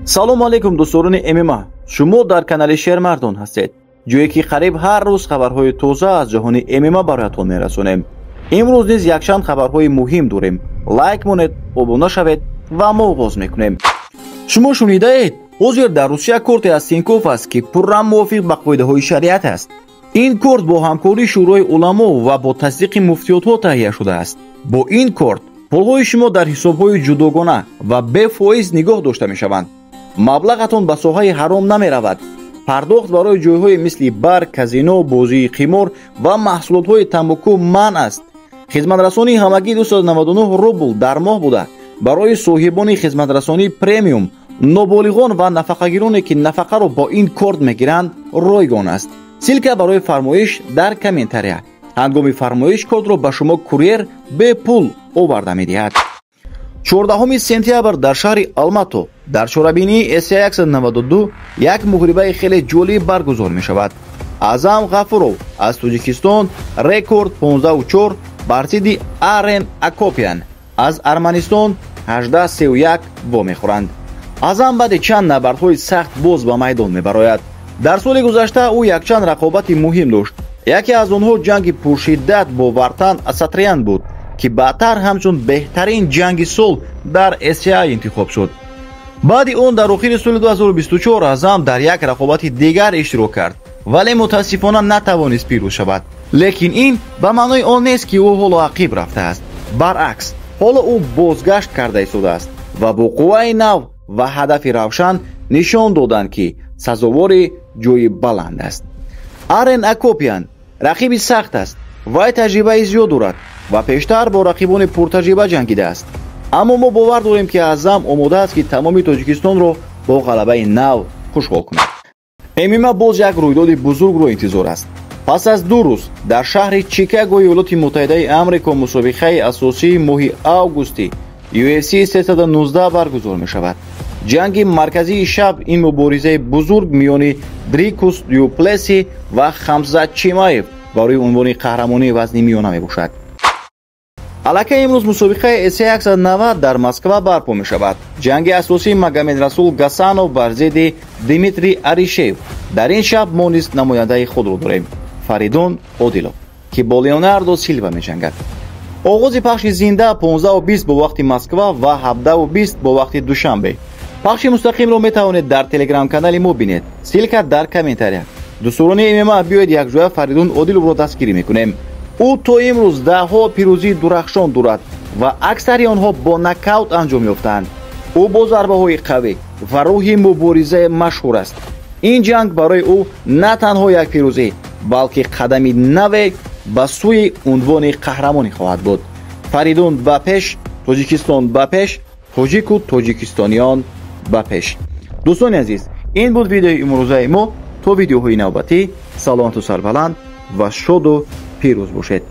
Салому алейкум, дӯстдорони ММА. Шумо дар канали Шермардон ҳастед, ҷое ки қариб ҳар рӯз хабарҳои тоза аз ҷаҳони ММА бароятон мерасонем. Имрӯз низ якчанд хабарҳои муҳим дорем. Лайк монед, обуна шавед ва мо оғоз мекунем. Шумо шунидаед, ҳозир дар Русия корте аз Тинькофф аст, ки пурра мувофиқ ба қоидаҳои шариат аст. Ин корт бо ҳамкории Шӯрои уламо ва бо тасдиқи муфтиётҳо таҳия шудааст. Бо ин корт пулҳои шумо дар ҳисобҳои ҷудогона ва бефоиз нигоҳ дошта мешаванд. Маблағатон ба соҳаи ҳаром намеравад. Пардохт барои ҷойҳои мисли бар, казино, бозии қимор ва маҳсулотҳои тамоку манъ аст. Хизматрасонии ҳамагӣ 299 рубл дар моҳ буда, барои соҳибони хизматрасонии премиум, ноболиғон ва нафақагироне, ки нафақаро бо ин корт мегиранд, ройгон аст. Ссылка барои фармоиш дар комментария. Ҳангоми фармоиш кортро ба шумо курьер бепул оварда медиҳад. 14 сентябр дар шаҳри Алмато дар чорабинии ACA 192 як муҳорибаи хеле ҷолиб баргузор мешавад. Аъзам Ғафуров аз Тоҷикистон, рекорд 15-4, бар зидди Арен Акопян аз Арманистон, 18-31, вомехӯранд. Аъзам баъди чанд набардҳои сахт боз ба майдон мебарояд. Дар соли гузашта ӯ якчанд рақобати муҳим дошт. Яке аз онҳо ҷанги пуршиддат бо Вартан Асатрян буд, ки баъдтар ҳамчун беҳтарин ҷанги сол дар ACA интихоб шуд. Баъди он дар охири соли 2024 Аъзам дар як рақобати дигар иштирок кард, вале мутаассифона натавонист пирӯз шавад. Лекин ин ба маънои он нест, ки ӯ ҳоло ақиб рафтааст. Баръакс, ҳоло ӯ бозгашт карда истодааст ва бо қувваи нав ва ҳадафи равшан нишон доданд, ки сазовори ҷои баланд аст. Арен Акопян рақиби сахт аст. Вай таҷрибаи зиёд дорад ва пештар бо рақибони пуртаҷриба ҷангидааст. Аммо мо бовар дорем, ки Аъзам омода аст, ки тамоми Тоҷикистонро бо ғалабаи нав хушҳол кунад. ММА боз як рӯйдоди бузургро интизор аст. Пас аз 2 рӯз дар шаҳри Чикагои Иёлоти Муттаҳидаи Амрико мусобиқаи асосии моҳи августи UFC 319 баргузор мешавад. Ҷанги марказии шаб ин муборизаи бузург миёни Дрикус Дюплеси ва Хамзат Чимаев барои унвони қаҳрамонии вазни миёна мебошад. Аллакай имрӯз мусобиқаи ACA 190 дар Москва барпо мешавад. Ҷанги асосии Магомед Расул Гасанов бар зидди Дмитрий Аришев. Дар ин шаб мо низ намояндаи худро дорем, Фаридун Одилов, ки бо Леонардо Силва меҷангад. Оғози пахши зинда 15:20 бо вақти Москва ва 17:20 бо вақти Душанбе. Пахши мустақимро метавонед дар телеграм-канали мо бинед. Ссылка дар комментария. Дӯстдорони ММА, биёед, якҷоя Фаридун Одиловро дастгирӣ мекунем. Ӯ то имрӯз даҳҳо пирӯзии дурахшон дорад ва аксари онҳо бо нокаут анҷом ёфтаанд. Ӯ бо зарбаҳои қавӣ ва рӯҳи мубориза машҳур аст. Ин ҷанг барои ӯ на танҳо як пирӯзӣ, балки қадами наве ба сӯи унвони қаҳрамонӣ хоҳад буд. Фаридун ба пеш, Тоҷикистон ба пеш, тоҷику тоҷикистониён ба пеш. Дӯстони азиз, ин буд видеои имрӯзаи мо. То видеоҳои навбатӣ саломату сарбаланд ва шоду пирӯз бошед.